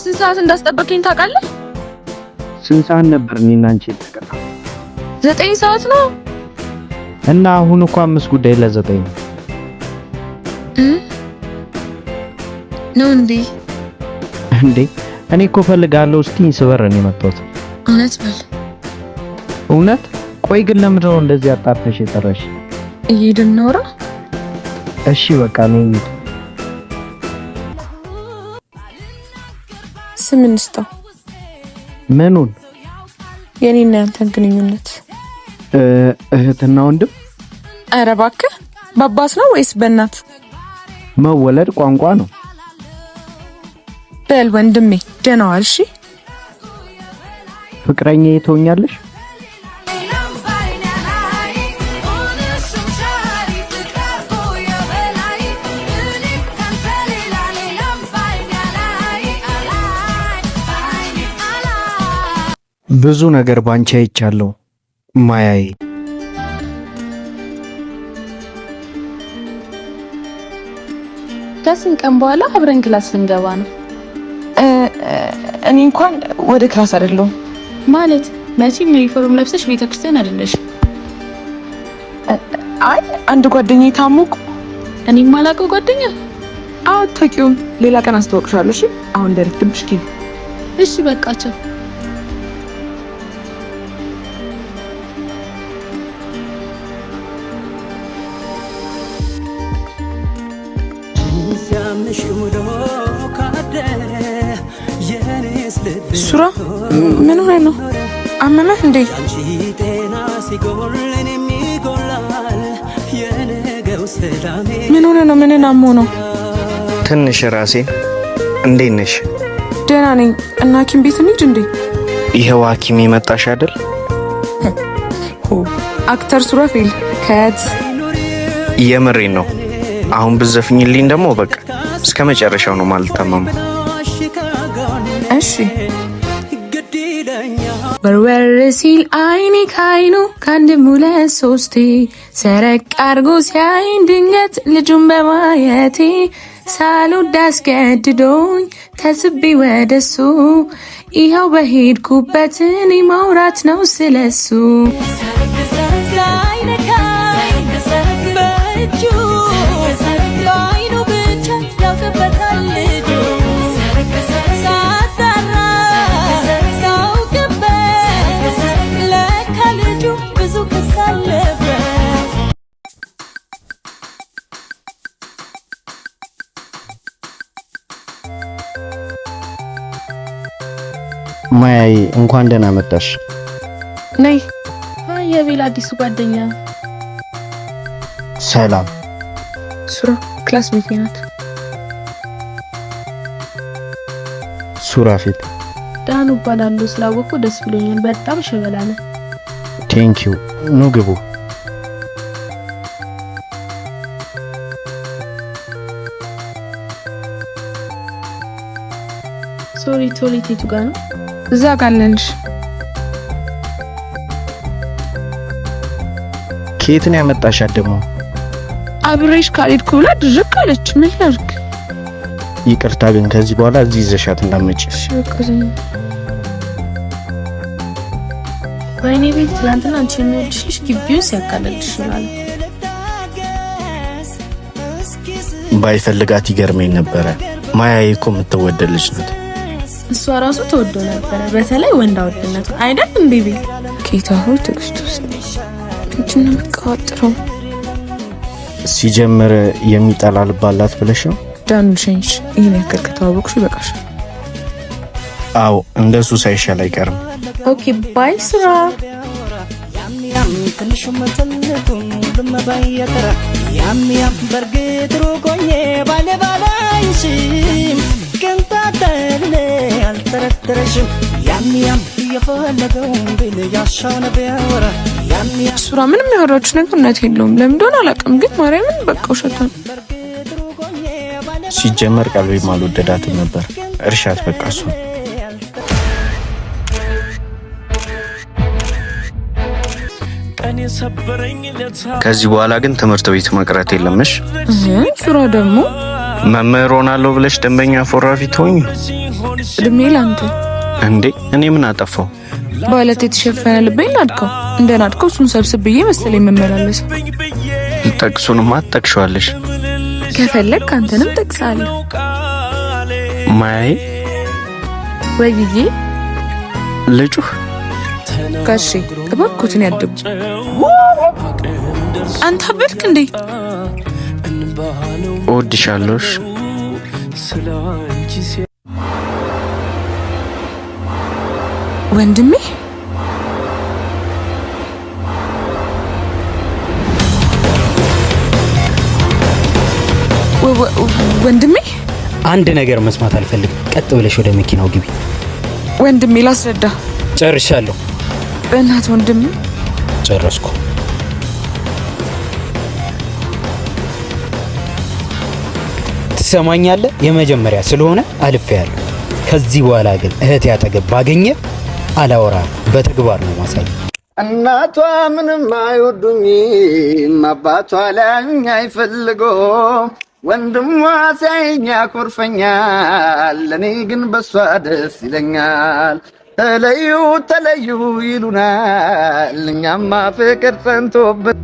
ስንት ሰዓት እንዳስጠበቀኝ ታውቃለህ? ስንት ሰዓት ነበር እኔና አንቺ የተቀጣነው? 9 ሰዓት ነው። እና አሁን እኮ 8:55 ነው። ነው እንዴ? እንዴ እኔ እኮ እፈልጋለሁ እስኪኝ ስበር ነው የመጣሁት። እውነት በል። እውነት? ቆይ ግን ለምንድን ነው እንደዚህ አጣርተሽ የጠራሽ? እየሄድን እናውራ። እሺ በቃ ነው እንሂድ። ስም እንስጠው። ምኑን? የኔና ያንተን ግንኙነት። እህትና ወንድም። ኧረ እባክህ፣ በአባት ነው ወይስ በእናት? መወለድ ቋንቋ ነው። በል ወንድሜ ደህና ዋል። እሺ። ፍቅረኛዬ ትሆኛለሽ? ብዙ ነገር ባንቺ አይቻለሁ ማያዬ። ከስንት ቀን በኋላ አብረን class ልንገባ ነው። እኔ እንኳን ወደ class አይደለሁም። ማለት መቼም ዩኒፎርም ለብሰሽ ቤተክርስቲያን አይደለሽ። አይ፣ አንድ ጓደኛዬ ታሞ እኮ። እኔ የማላውቀው ጓደኛ? አታውቂውም። ሌላ ቀን አስተዋውቅሻለሁ። እሺ፣ አሁን እንዳይረፍድብሽ ግቢ። እሺ በቃቸው። ሱራ፣ ምን ሆነ ነው? አመመህ እንዴ? ምን ሆነ ነው? ምንን አሞ ነው? ትንሽ ራሴን። እንዴት ነሽ? ደህና ነኝ። እና ሐኪም ቤት እንሂድ እንዴ? ይኸው ሐኪም የመጣሽ አይደል? Actor ሱራፌል ከት። የምሬን ነው። አሁን ብዘፍኝልኝ ደግሞ በቃ እስከ መጨረሻው ነው ማልታመመው። እሺ። ወርወር ሲል አይኔ ካይኑ ከአንድም ሁለት ሶስቴ ሰረቅ አርጎ ሲያይን ድንገት ልጁን በማየቴ ሳልወድ አስገድዶኝ ተስቤ ወደሱ፣ ይኸው በሄድኩበት እኔ ማውራት ነው ስለሱ። በአይኑ ብቻ ያውቅበታል ልጁ፣ ሳጣራ ሳውቅበት ለካ ልጁ ብዙ ክስ አለበት። ማያዬ፣ እንኳን ደህና መጣሽ። ነይ። Hi የቤል አዲሱ ጓደኛ። ሰላም። ሱራ classmate ናት። ሱራፌል። ዳኑ እባላለሁ። ስላወቅኩ ደስ ብሎኛል። በጣም ሸበላ ነህ። Thank you። ኑ ግቡ። Sorry፣ toilet የቱ ጋር ነው? እዛ ጋር አለንሽ። ከየት ነው ያመጣሻት ደግሞ? አብሬሽ ካልሄድኩ ብላ ድርቅ አለች። ምን ላድርግ? ይቅርታ ግን ከዚህ በኋላ እዚህ ይዘሻት እንዳትመጪ። እሺ በቃ ዝም። ወይኔ ቤት፣ ትናንትና አንቺ የሚወድሽ ልጅ ግቢውን ሲያካለልሽ ይላል። ባይፈልጋት ይገርመኝ ነበረ። ማያዬ እኮ የምትወደድ ልጅ ናት። እሷ ራሱ ተወዶ ነበረ። በተለይ ወንዳ ወድነቱ አይደል እንዴ ቤት? ጌታ ሆይ ትዕግስት ውስጥ ምንድን ነው የምትቀባጥረው? ሲጀምር የሚጠላ ልብ አላት ብለሽ ነው? ዳኑ ልሸኝሽ። ይህን ያክል ከተዋወቅሹ ይበቃሻል። አዎ፣ እንደሱ ሳይሻል አይቀርም። Okay bye ሱራ። ትንሹም ትልቁም ሁሉም በየተራ ያም ያም፣ በርግጥ ሩቅ ሆኜ ባለ ባላይሽም ቅንጣት አልጠረጠረሽም፣ ያም ያም የፈለገውን ቢል ያሻውን ቢያወራ ያም ያም። ሱራ፣ ምንም ያወራችሁ ነገር እውነት የለውም። ለምን እንደሆነ አላውቅም፣ ግን ማርያምን በቃ ውሸቷ ነው። ሲጀመር ቀልቤም አልወደዳትም ነበር። እርሻት በቃ እሱ። ከዚህ በኋላ ግን ትምህርት ቤት መቅረት የለምሽ። ሱራ ደግሞ። መምህር ሆናለሁ ብለሽ ደንበኛ ፎራፊ ትሆኝ። እድሜ ላንተ። እንዴ እኔ ምን አጠፋው? በአለት የተሸፈነ ልቤን ናድከው። እንደ ናድከው እሱን ሰብስብ ብዬ መሰለኝ የምመላለሰው። ጠቅሱንማ ትጠቅሺዋለሽ። ከፈለግ አንተንም ጠቅሳለሁ። ማያዬ ወይዬ ልጩህ ጋሼ እባክዎትን ያድቡ። አንተ አበድክ እንዴ? እወድሻለሁ። ወንድሜ ወንድሜ፣ አንድ ነገር መስማት አልፈልግም። ቀጥ ብለሽ ወደ መኪናው ግቢ። ወንድሜ ላስረዳ። ጨርሻለሁ። በእናትህ ወንድሜ። ጨረስኩ። ትሰማኛለህ? የመጀመሪያ ስለሆነ አልፌያለሁ። ከዚህ በኋላ ግን እህቴ አጠገብ ባገኘ አላወራም፣ በተግባር ነው ማሳየ። እናቷ ምንም አይወዱኝም፣ አባቷ ሊያዩኝ አይፈልጎም፣ ወንድሟ ሲያየኝ ያኮርፈኛል፣ እኔ ግን በሷ ደስ ይለኛል። ተለዩ ተለዩ ይሉናል፣ እኛማ ፍቅር ጸንቶበት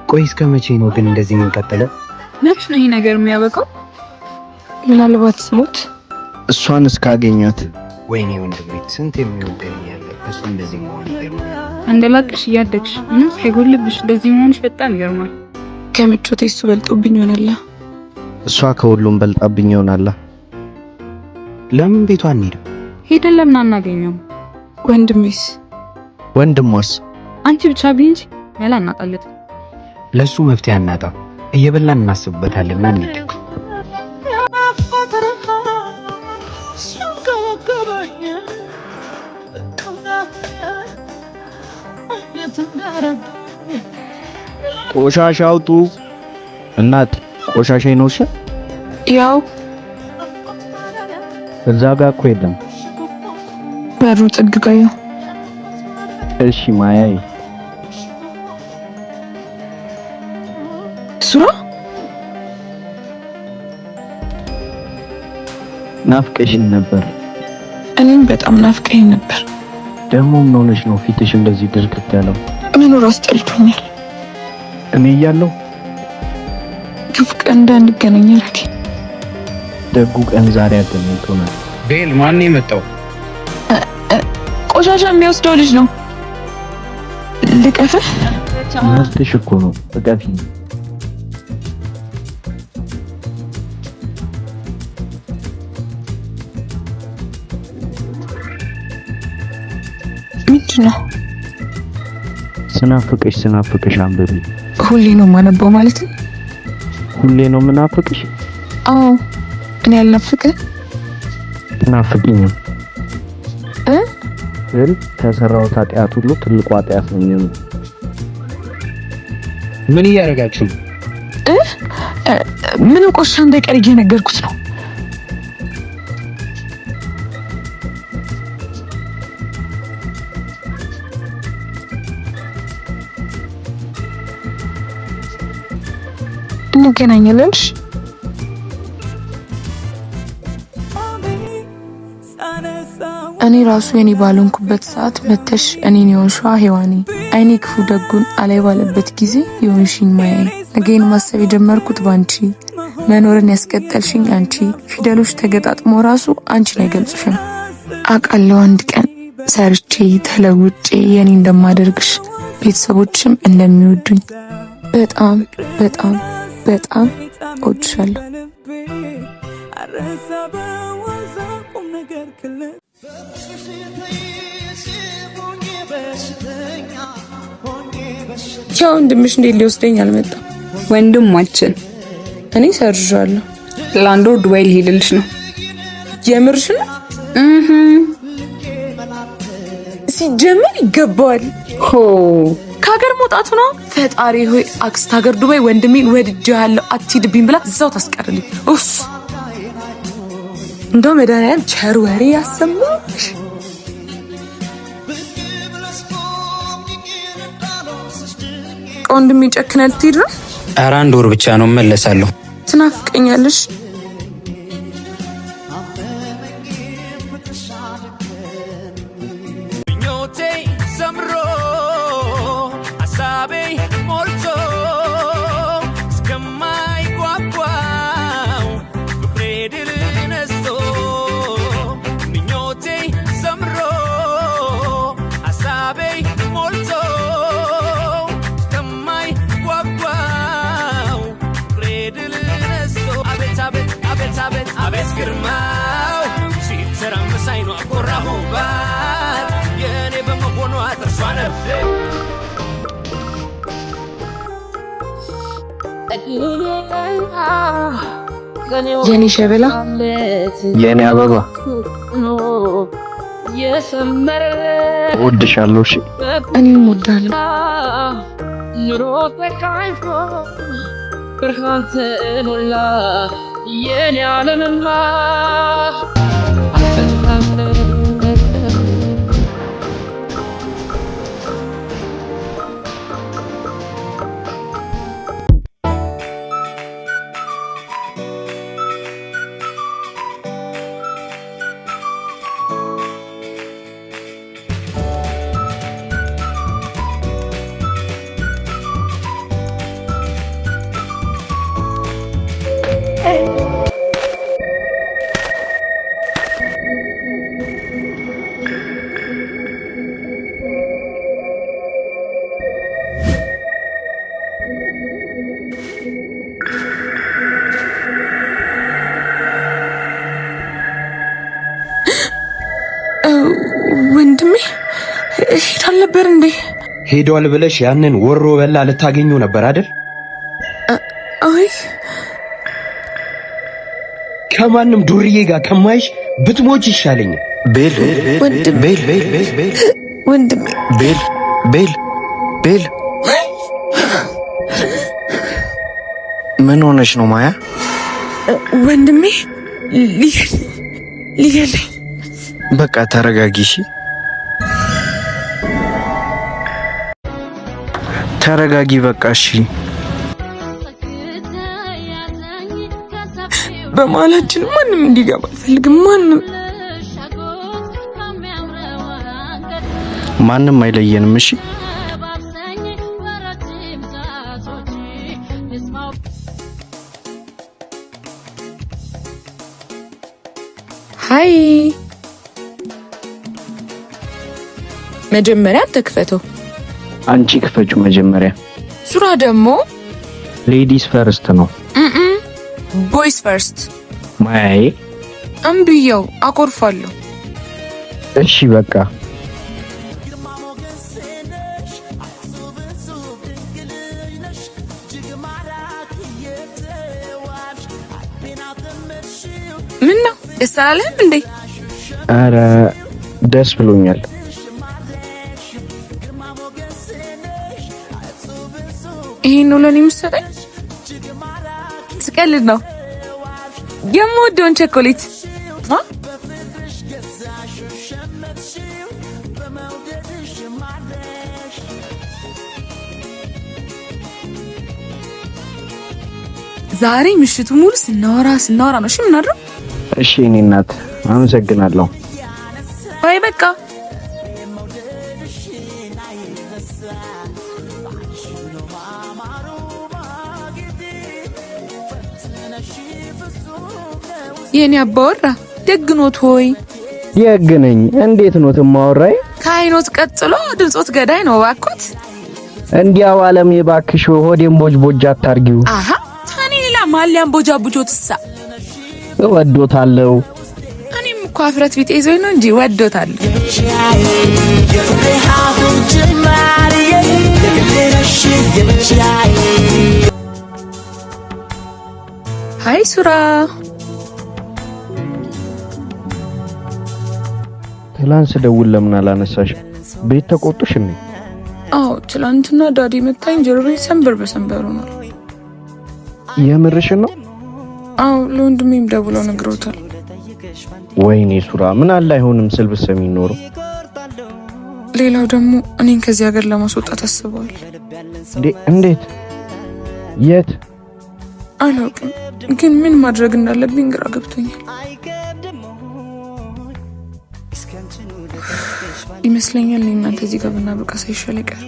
ቆይ እስከ መቼ ነው ግን እንደዚህ የምንቀጥለው? መች ነው ይሄ ነገር የሚያበቃው? ምናልባት ስሞት እሷን እስካገኛት። ወይኔ ወንድሜ ስንት የሚወደኝ ያለ እሱ እንደዚህ መሆን ይገርማል። አንደላቅሽ እያደግሽ ምንም ሳይጎልብሽ እንደዚህ መሆንሽ በጣም ይገርማል። ከምቾቴ እሱ በልጦብኝ ይሆናላ። እሷ ከሁሉም በልጣብኝ ይሆናላ። ለምን ቤቷ አንሄድም? ሄደን ለምን አናገኘውም? ወንድሜስ? ወንድሟስ? አንቺ ብቻ ብይ እንጂ መላ እናጣለት። ለሱ መፍትሄ አናጣም። እየበላን እናስብበታለን። ና እንሂድ። ቆሻሻ አውጡ። እናት ቆሻሻ ይኖርሽ? ያው እዛ ጋ እኮ የለም። በሩ ጥግ ጋ ያው። እሺ ማያይ ሱራ ናፍቀሽኝ ነበር። እኔም በጣም ናፍቀኝ ነበር። ደግሞ ምን ሆነሽ ነው ፊትሽ እንደዚህ ድርቅት ያለው? መኖር አስጠልቶኛል። እኔ እያለሁ ክፉ ቀን እንዳንገናኝ አልክ። ደጉ ቀን ዛሬ አገናኝቶናል። ቤል ማን የመጣው? ቆሻሻ የሚወስደው ልጅ ነው። ልቀፍህ? መብትሽ እኮ ነው፣ እቀፊኝ። ምንድን ነው? ስናፍቅሽ ስናፍቅሽ አንብቢ። ሁሌ ነው የማነበው ማለት ነው? ሁሌ ነው የምናፍቅሽ? አዎ። እኔ አልናፍቅህ? ትናፍቂኝም እ ግን ከሰራሁት ኃጢአት ሁሉ ትልቁ ኃጢአት ነው የሚሆነው። ምን እያደረጋችሁ ነው? እ ምንም ቆሻሻ እንዳይቀር እየነገርኩት ነው። እንገናኛለን። እሺ? እኔ ራሱ የኔ ባልሆንኩበት ሰዓት መተሽ እኔን የሆንሽዋ ሔዋኔ፣ አይኔ ክፉ ደጉን አላይ ባለበት ጊዜ የሆንሽኝ ማያይ፣ ነገን ማሰብ የጀመርኩት ባንቺ፣ መኖርን ያስቀጠልሽኝ አንቺ፣ ፊደሎች ተገጣጥሞ ራሱ አንቺን አይገልጹሽም። አውቃለሁ አንድ ቀን ሰርቼ ተለውጬ የኔ እንደማደርግሽ ቤተሰቦችም እንደሚወዱኝ። በጣም በጣም በጣም እወድሻለሁ። ያው ወንድምሽ እንዴት ሊወስደኝ አልመጣም? ወንድማችን እኔ ሰርዣለሁ። ለአንድ ወር ዱባይ ሊሄድልሽ ነው። የምርሽ ነው? ሲጀመር ይገባዋል። ሆ ከሀገር መውጣቱ ነው። ፈጣሪ ሆይ አክስት ሀገር ዱባይ ወንድሜን ወድጄሃለሁ አትሂድብኝ ብላ እዛው ታስቀርልኝ። ኡፍ፣ እንደው መድኃኒዓለም ቸር ወሬ ያሰማሽ። ወንድሜ ጨክነህ ልትሄድ ነው? ኧረ አንድ ወር ብቻ ነው፣ እመለሳለሁ። ትናፍቀኛለሽ። ምኞቴ ሰምሮ ሀሳቤ ሞልቶ እስከማይጓጓው ፍቅሬ ድል ነስቶ፣ ምኞቴ ሰምሮ ሀሳቤ ሞልቶ እስከማይጓጓው ፍቅሬ ድል ነስቶ፣ አቤት አቤት አቤት አቤት አቤት ግርማው ሲተራመስ አይኗ ኮራሁባት የእኔ በመሆኗ ጥርሷ ነበር። የኔ ሸበላ፣ የኔ አበባ፣ እወድሻለሁ። እሺ። እኔም እወድሃለሁ። ኑሮ ተቃይፎ ብርሃን ትሞላ የኔ ዓለምማ። ወንድሜ ሄዳል ነበር እንዴ? ሄዷል ብለሽ ያንን ወሮ በላ ልታገኙ ነበር አይደል? አይ። ከማንም ዱርዬ ጋር ከማይሽ ብትሞች ይሻለኛል። ቤል። ወንድሜ። ቤል፣ ቤል፣ ቤል። ወንድሜ። ቤል፣ ቤል፣ ቤል፣ ምን ሆነሽ ነው ማያ? ወንድሜ ሊገለኝ። በቃ ተረጋጊ እሺ። ተረጋጊ በቃ እሺ። በመሀላችን ማንም እንዲገባ አልፈልግም። ማንም። ማንም አይለየንም እሺ። Hi፣ መጀመሪያ አንተ ክፈተው። አንቺ ክፈቹ መጀመሪያ። ሱራ ደግሞ። Ladies first ነው። Boys first። ማያዬ። እምብየው አኮርፋለሁ። እሺ በቃ። ምን ነው፣ ደስ አላለህም እንዴ? አረ ደስ ብሎኛል። ይሄን ነው ለኔ የምትሰጠኝ? ስቀልድ ነው። የምወደውን ቸኮሌት አ? ዛሬ ምሽቱ ሙሉ ስናወራ ስናወራ ነው። እሺ የምናድረው። እሺ የኔ እናት፣ አመሰግናለሁ። Bye በቃ። የኔ አባወራ፣ ደግኖት ሆይ? ደግ ነኝ። እንዴት ኖት እማወራዬ? ከአይኖት ቀጥሎ ድምጾት ገዳይ ነው እባክዎት። እንዲያው አለም እባክሽ ሆዴን ቦጅ ቦጅ አታርጊው። አሃ፣ ታኔ ሌላ ማን ሊያንቦጃቡጆትሳ? እወዶታለሁ። እኔም እኮ አፍረት ቢጤ ይዞኝ ነው እንጂ ወዶታለሁ። Hi ሱራ። ትላንት ስደውል ለምን አላነሳሽ? ቤት ተቆጡሽ እንዴ? አዎ ትላንትና daddy መታኝ። ጀርባዬ ሰንበር በሰንበር ሆኗል። የምርሽን ነው? አዎ ለወንድሜም ደውለው ነግረውታል። ወይኔ ሱራ፣ ምን አለ አይሆንም ስል ብትሰሚ ኖሮ። ሌላው ደግሞ እኔን ከዚህ ሀገር ለማስወጣት አስበዋል። እንዴ? እንዴት? የት? አላውቅም፣ ግን ምን ማድረግ እንዳለብኝ ግራ ገብቶኛል። ይመስለኛል እኔ እናንተ እዚህ ጋር ብናበቃ ሳይሻል አይቀርም።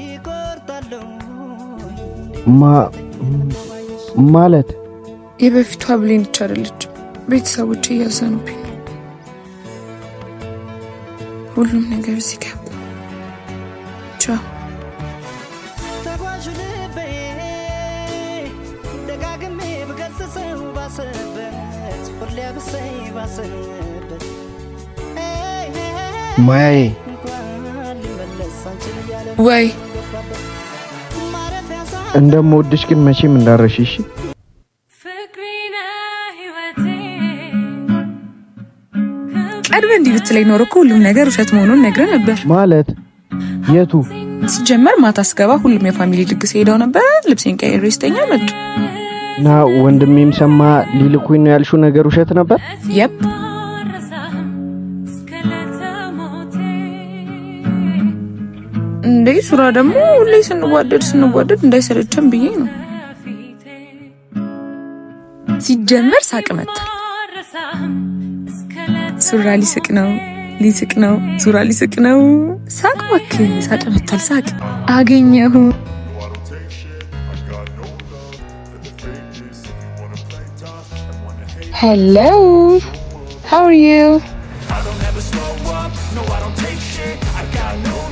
ማለት የበፊቷ ብሌን ብቻ አይደለችም። ቤተሰቦቼ እያዘኑብኝ ነው። ሁሉም ነገር እዚህ ጋር ቻው። ተጓዡ ልቤ ደጋግሜ ብገስጸው ባሰበት ሁሌ ብሰይ ባሰበት ማያዬ ወይ እንደምወድሽ ግን መቼም እንዳረሽ እሺ። ቀድመህ እንዲህ ብትለኝ ኖሮ እኮ ሁሉም ነገር ውሸት መሆኑን ነግረህ ነበር። ማለት የቱ? ሲጀመር ማታ ስገባ ሁሉም የ family ድግስ ሄደው ነበር። ልብሴን ቀይሬ ስተኛ መጡ። እና ወንድሜም ሰማ ሊልኩኝ ነው ያልሽው ነገር ውሸት ነበር? Yep። እንዴ ሱራ ደግሞ ሁሌ ስንዋደድ ስንዋደድ እንዳይሰለቸን ብዬ ነው። ሲጀመር ሳቅ መታል። ሱራ ሊስቅ ነው፣ ሊስቅ ነው፣ ሱራ ሊስቅ ነው። ሳቅ እባክህ፣ ሳቅ መታል። ሳቅ አገኘሁ። Hello, how are you?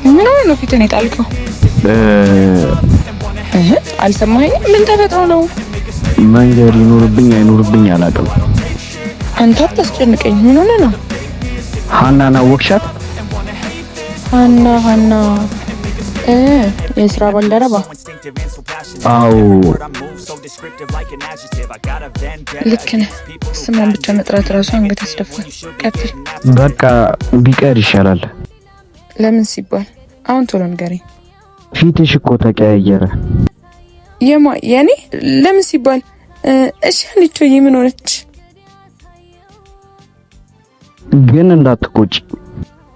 ምን ሆነህ ነው ፊትን የጣልከው? እህ አልሰማኸኝም? ምን ተፈጥሮ ነው? መንገድ ይኑርብኝ አይኑርብኝ አላውቅም። አንተ አታስጨንቀኝ። ምን ሆነህ ነው? ሀናን አወቅሻት? ሀና ሀና የስራ ባልደረባ? አዎ። ልክ ነህ። ስሟን ብቻ መጥራት ራሱ አንገት ያስደፋል። ቀጥል። በቃ ቢቀር ይሻላል። ለምን ሲባል አሁን ቶሎ ንገረኝ። ፊትሽ እኮ ተቀያየረ። የማ የኔ? ለምን ሲባል እሺ፣ አንቺ ምን ሆነች? ግን እንዳትቆጪ።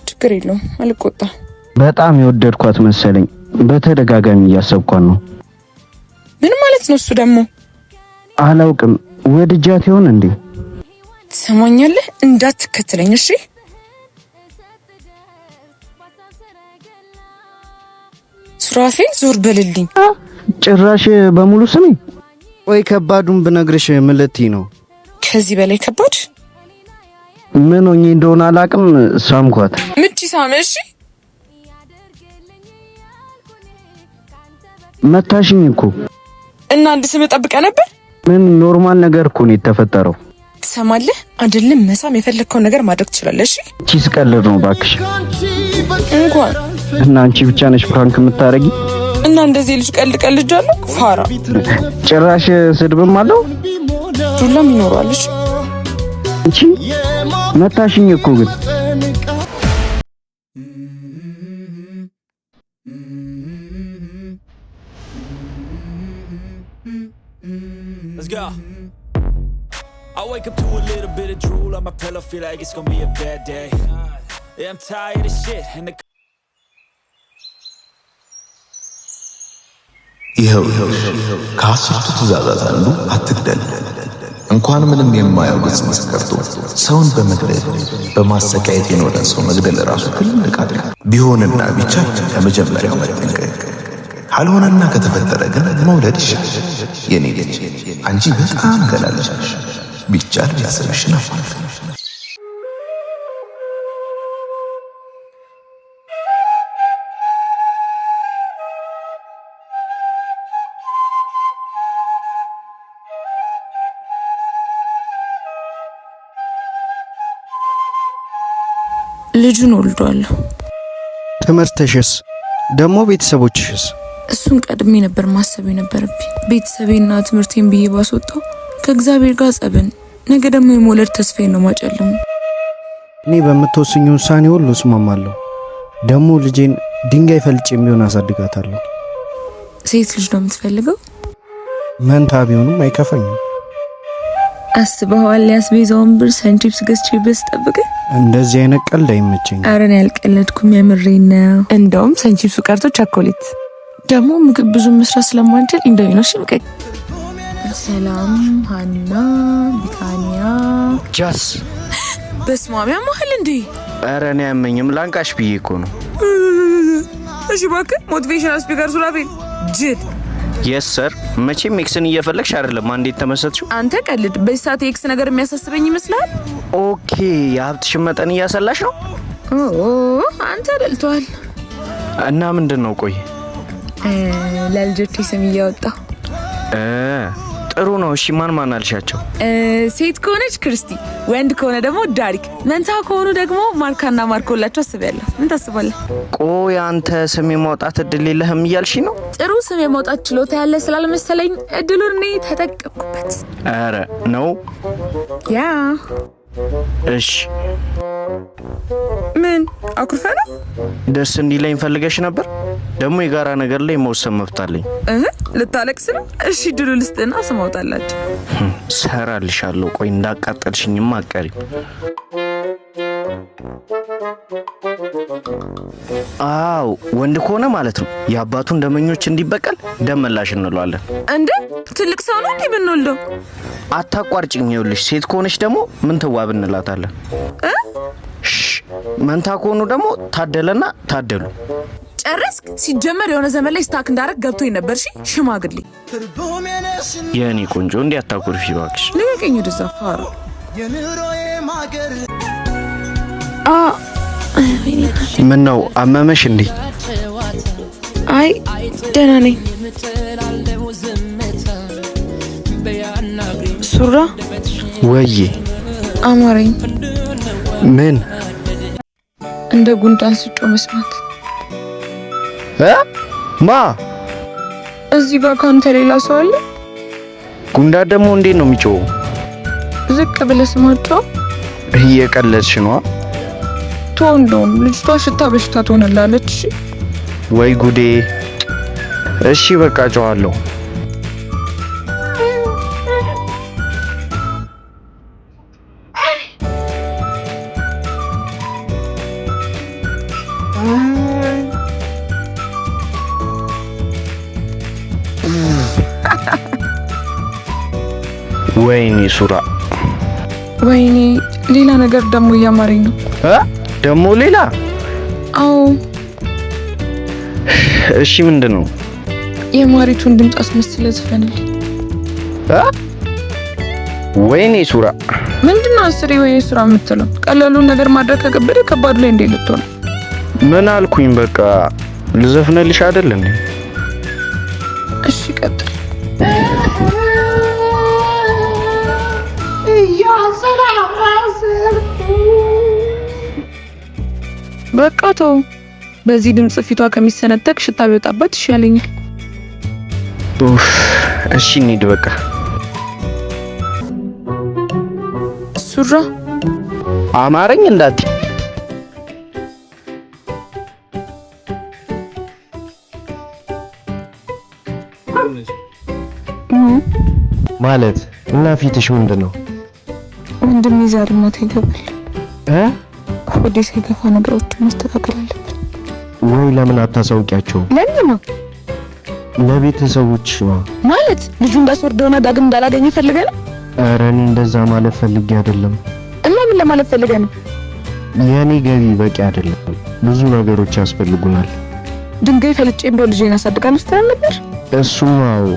ችግር የለውም አልቆጣም። በጣም የወደድኳት መሰለኝ። በተደጋጋሚ እያሰብኳት ነው። ምን ማለት ነው እሱ ደግሞ? አላውቅም። ወድጃት ይሆን እንዴ? ትሰማኛለህ? እንዳትከተለኝ እሺ። ሱራፌል ዞር በልልኝ። ጭራሽ በሙሉ ስሜ። ወይ ከባዱን ብነግርሽ ምን ልትይ ነው? ከዚህ በላይ ከባድ ምን ሆኜ እንደሆነ አላውቅም። ሳምኳት። ምች ሳመ። እሺ መታሽኝ እኮ። እና አንድ ስም ጠብቀህ ነበር? ምን normal ነገር እኮ ነው የተፈጠረው። ትሰማለህ አይደለም? መሳም የፈለግከውን ነገር ማድረግ ትችላለህ። እሺ ቺስ ቀልድ ነው እባክሽ። እንኳን እና አንቺ ብቻ ነሽ prank የምታረጊ? እና እንደዚህ ልጅ ቀልድ ቀልጃለሁ። ፋራ። ጭራሽ ስድብም አለው። ዱላም ይኖረዋል። እሺ አንቺ መታሽኝ እኮ ግን። Let's go. I wake up to a little bit of drool on my pillow, feel like it's gonna be a bad day. Yeah, I'm tired of shit and the ይኸው ከአስርቱ ትእዛዛት አንዱ አትግደል። እንኳን ምንም የማያውቅ ጽንስ ቀርቶ ሰውን በመግደል በማሰቃየት የኖረን ሰው መግደል ራሱ ትልቅ ኃጢአት ቢሆንና ቢቻል ከመጀመሪያው መጠንቀቅ፣ ካልሆነና ከተፈጠረ ግን መውለድ ይሻላል። የኔ ልጅ፣ አንቺ በጣም ገና ልጅ ነሽ። ቢቻል ቤተሰብሽን አሟል። ልጁን ወልዷለሁ። ትምህርትሽስ? ደግሞ ቤተሰቦችሽስ? እሱን ቀድሜ ነበር ማሰብ የነበረብኝ። ቤተሰቤና ትምህርቴን ብዬ ባስወጣው ከእግዚአብሔር ጋር ጸብን፣ ነገ ደግሞ የመውለድ ተስፋዬን ነው ማጨልሙ። እኔ በምትወስኝ ውሳኔ ሁሉ እስማማለሁ። ደግሞ ልጄን ድንጋይ ፈልጭ የሚሆን አሳድጋታለሁ። ሴት ልጅ ነው የምትፈልገው? መንታ ቢሆንም አይከፋኝም። አስበኸዋል? ያስቤዛውን ብር ሰንቺፕስ ገዝቼበት ስጠብቅህ እንደዚህ አይነት ቀልድ አይመቸኝም። ኧረ እኔ አልቀለድኩም፣ የምሬን ነው። እንደውም ሰንቺፕሱ ቀርቶ ቸኮሌት። ደግሞ ምግብ ብዙ መስራት ስለማንችል ኢንዶሚ ነው። እሺ ምቀቅ። ሰላም ሀና ቢታንያ ጃስ በስመ አብ ያማሃል እንዴ? ኧረ እኔ አያመኝም። ላንቃሽ ብዬ እኮ ነው። እሺ እባክህ motivational speaker ሱራፌል ጅል። Yes sir። መቼም ex ን እየፈለግሽ አይደለም እንዴት ተመሰጥሽው? አንተ ቀልድ። በዚህ ሰዓት የ ex ነገር የሚያሳስበኝ ይመስልሃል? Okay፣ የሀብትሽን መጠን እያሰላሽ ነው። ኦ አንተ ደልቷል። እና ምንድን ነው? ቆይ ለልጆቼ ስም እያወጣሁ። ጥሩ ነው። እሺ ማን ማን አልሻቸው? ሴት ከሆነች ክርስቲ፣ ወንድ ከሆነ ደግሞ ዳሪክ፣ መንታ ከሆኑ ደግሞ ማርካና ማርኮላቸው አስቤያለሁ። ምን ታስባለህ? ቆይ አንተ ስም የማውጣት እድል የለህም እያልሽ ነው? ጥሩ ስም የማውጣት ችሎታ ያለ ስላልመሰለኝ እድሉን እኔ ተጠቀምኩበት። ኧረ ነው። Yeah። እሺ። ምን አኩርፈ ነው? ደስ እንዲለኝ ፈልገሽ ነበር። ደግሞ የጋራ ነገር ላይ መወሰን መብት አለኝ። እህ ልታለቅስ ነው? እሺ እድሉ ልስጥና ስም አውጣላቸው። ሰራልሻለሁ። ቆይ እንዳቃጠልሽኝማ አትቀሪም። አው ወንድ ከሆነ ማለት ነው የአባቱን ደመኞች እንዲበቀል ደመላሽ እንለዋለን። እንዴ ትልቅ ሰው ነው እንዴ የምንወልደው? አታቋርጭኝ። ይኸውልሽ ሴት ከሆነች ደግሞ ምን ትዋብ እንላታለን። እሺ መንታ ከሆኑ ደግሞ ታደለና ታደሉ። ጨረስክ? ሲጀመር የሆነ ዘመን ላይ stuck እንዳረግ ገብቶኝ ነበር። እሺ ሽማግሌ። የእኔ ቆንጆ እንዲህ አታኩርፊ እባክሽ። ልቀቀኝ ወደዛ ፋራ። ምን ነው አመመሽ እንዴ? አይ ደህና ነኝ። ሱራ ወዬ አማረኝ። ምን እንደ ጉንዳን ስጮ መስማት። ማ እዚህ ጋር ካንተ ሌላ ሰው አለ? ጉንዳን ደግሞ እንዴት ነው የሚጮኸው? ዝቅ ብለህ ስማቸው። እየቀለድሽ ነዋ። ተው፣ እንደውም ልጅቷ ሽታ በሽታ ትሆንላለች። ወይ ጉዴ! እሺ በቃ ጮኻለሁ። ወይኔ ሱራ፣ ወይኔ ሌላ ነገር ደግሞ እያማረኝ ነው። ደግሞ ሌላ? አዎ። እሺ ምንድን ነው? የማሪቱን ድምፅ አስመስለህ ዝፈንልኝ። ወይኔ ሱራ፣ ምንድነው አስሬ ወይኔ ሱራ የምትለው? ቀላሉን ነገር ማድረግ ከከበደ ከባዱ ላይ እንዴት ልትሆን? ምን አልኩኝ? በቃ ልዘፍንልሽ አይደል እንዴ? እሺ ቀጥል። በቃ ተው። በዚህ ድምጽ ፊቷ ከሚሰነጠቅ ሽታ ቢወጣባት ይሻለኛል። ኡፍ፣ እሺ እንሂድ በቃ። ሱራ አማረኝ እንዳትይ። ማለት እና ፊትሽ ምንድን ነው? ወንድሜ ዛሬ ማታ ይገባል። ሆዴ ሳይገፋ ነገሮችን ማስተካከል አለብን። ወይ ለምን አታሳውቂያቸው? ለምን ነው? ለቤተሰቦች ነው። ማለት ልጁ እንዳስወርደውና ዳግም እንዳላገኘ ፈልገህ ነው? ኧረ እኔ እንደዛ ማለት ፈልጌ አይደለም። እና ምን ለማለት ፈልገህ ነው? የኔ ገቢ በቂ አይደለም። ብዙ ነገሮች ያስፈልጉናል። ድንጋይ ፈልጬ እንደው ልጄን አሳድጋለሁ ስትል ነበር። እሱማ አዎ።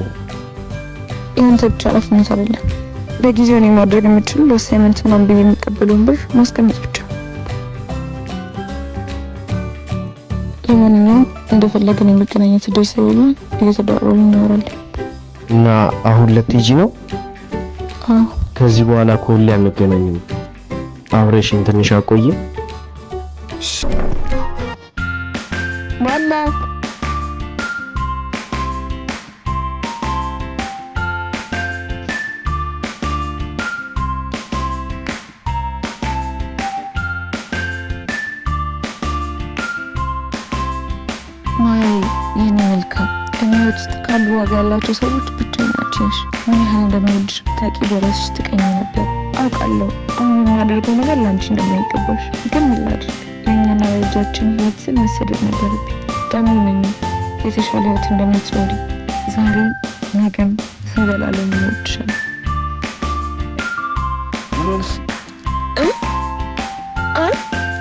ያንተ ብቻ ኃላፊነት አይደለም። በጊዜው እኔ ማድረግ የምችለው ለ assignment ምናምን ብዬ የሚቀበለውን ብር ማስቀመጥ ብቻ። ለማንኛውም እንደፈለግን የመገናኘት እድል ስለሌለን እየተደዋወልን እናወራለን። እና አሁን ልትሄጂ ነው? አዎ። ከዚህ በኋላ ከሁሌ አንገናኝም። አብረሽኝ ትንሽ አቆይም። ማነው? ማያዬ፣ የኔ መልካም፣ እኔ ህይወት ውስጥ ካሉ ዋጋ ያላቸው ሰዎች ብቸኛ አንቺ ነሽ። ምን ያህል እንደምወድሽ ብታውቂ በራስሽ ትቀኝ ነበር። አውቃለሁ አሁን የማደርገው ነገር ለአንቺ እንደማይገባሽ፣ ግን ምን ላድርግ? ለእኛና ለልጃችን ህይወት ስል መሰደድ ነበረብኝ። ደግሞ ነኝ የተሻለ ህይወት እንደምትኖሪ ዛሬም ነገም ዘላለም እወድሻለሁ። እ? አይ፣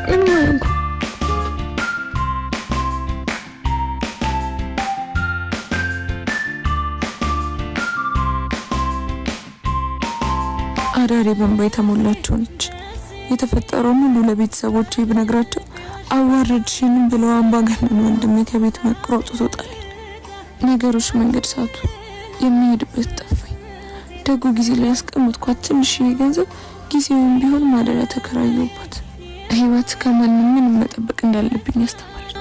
ምንም አልሆንኩም። አዳሬ በእንባ የተሞላች ሆነች። የተፈጠረውን ሁሉ ለቤተሰቦቼ ብነግራቸው አዋረድሽንም ብለው አምባገነን ወንድሜ ከቤት መቅሮ አውጥቶ ጣለኝ። ነገሮች መንገድ ሳቱ። የሚሄድበት ጠፋኝ። ደጉ ጊዜ ላይ ያስቀመጥኳት ትንሽዬ ገንዘብ ጊዜውን ቢሆን ማደሪያ ተከራየሁባት። ህይወት ከማንም ምንም መጠበቅ እንዳለብኝ አስተማረች።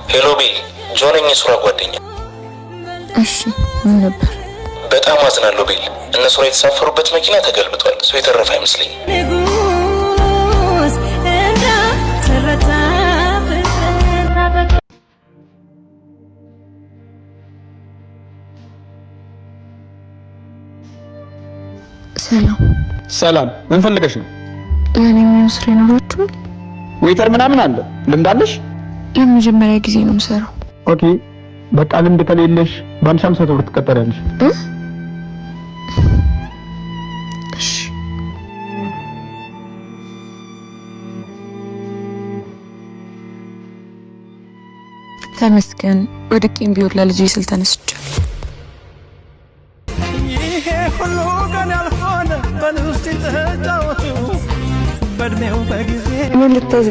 Hello ቤል፣ ጆ ነኝ፣ የሱራ ጓደኛ። እሺ፣ ምን ነበር? በጣም አዝናለሁ ቤል። እነ ሱራ የተሳፈሩበት መኪና ተገልብጧል። ሰው የተረፈ አይመስለኝም። ንጉስ እንዳትረታ። ሰላም። ሰላም፣ ምን ፈልገሽ ነው? ለእኔ የሚሆን ስራ ይኖራችኋል? Waiter ምናምን አለ። ልምድ አለሽ? ለመጀመሪያ ጊዜ ነው የምሰራው። Okay፣ በቃ ልምድ ከሌለሽ በ1,500 ብር ትቀጠሪያለሽ። እሺ። ተመስገን። ወድቄም ቢሆን ለልጄ ስል ተነስቻለሁ። ይሄ ሁሉ ቀን ያልሆነ በል እስቲ ተጫወቱ በእድሜው በጊዜ ምን ልታዝ?